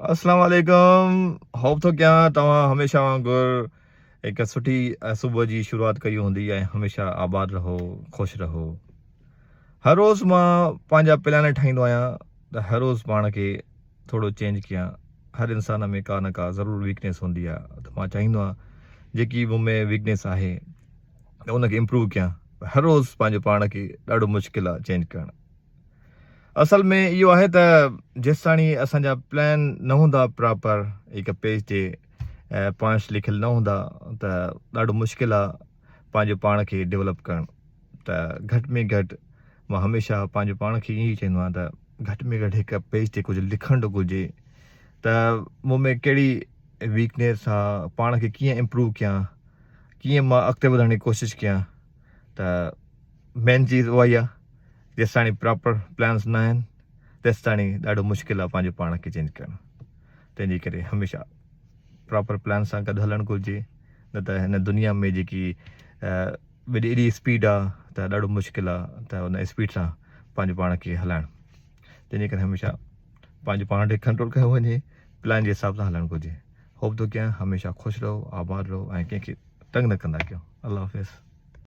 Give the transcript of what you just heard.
اسلام عليڪم هوپ ٿو ڪيان توهان هميشه وانگر هڪ سٺي صبح جي شروعات ڪئي هوندي ۽ هميشه آباد رهو خوش رهو هر روز مان پنهنجا پلان ٺاهيندو آهيان ته هر روز پاڻ کي ٿورو چينج ڪيان هر انسان ۾ ڪا نه ڪا ضرور ويڪنيس هوندي آهي ته مان چاهيندو آهيان جيڪي مون ۾ ويڪنيس آهي ته ان کي امپروو ڪيان هر روز پنهنجو پاڻ کي ڏاڍو مشڪل آهي چينج ڪرڻ اصل ۾ اهو آهي ته جيستاڻي اسان جا پلان نه هوندا پراپر هڪ پيج تي پوائنٽس لکيل نه هوندا ته ڏاڍو مشڪل آهي پنهنجو پاڻ کي ڊيولپ ڪرڻ ته گهٽ ۾ گهٽ مان هميشه پنهنجو پاڻ کي ائين ئي چوندو آهيان ته گهٽ ۾ گهٽ هڪ پيج تي ڪجهه لکڻ ته گهرجي ته مون ۾ ڪهڙي ويڪنيس آهي پاڻ کي ڪيئن امپروو ڪيان ڪيئن مان اڳتي وڌڻ جي ڪوشش ڪيان ته مين چيز اها ئي آهي جيستاڻي پراپر پلانس نه آهن تيستاڻي ڏاڍو مشڪل آهي پنهنجو پاڻ کي چينج ڪرڻ تنهن جي ڪري هميشه پراپر پلان سان گڏ هلڻ گهرجي نه ته هن دنيا ۾ جيڪي وڏي ايڏي اسپيڊ آهي ته ڏاڍو مشڪل آهي ته ان اسپيڊ سان پنهنجو پاڻ کي هلائڻ تنهن جي ڪري هميشه پنهنجو پاڻ کي ڪنٽرول ڪيو وڃي پلان جي حساب سان هلڻ گهرجي هوپ ٿو ڪيان هميشه خوش رهو آباد رهو ۽ ڪنهن کي تنگ نه ڪندا ڪيو الله حافظ.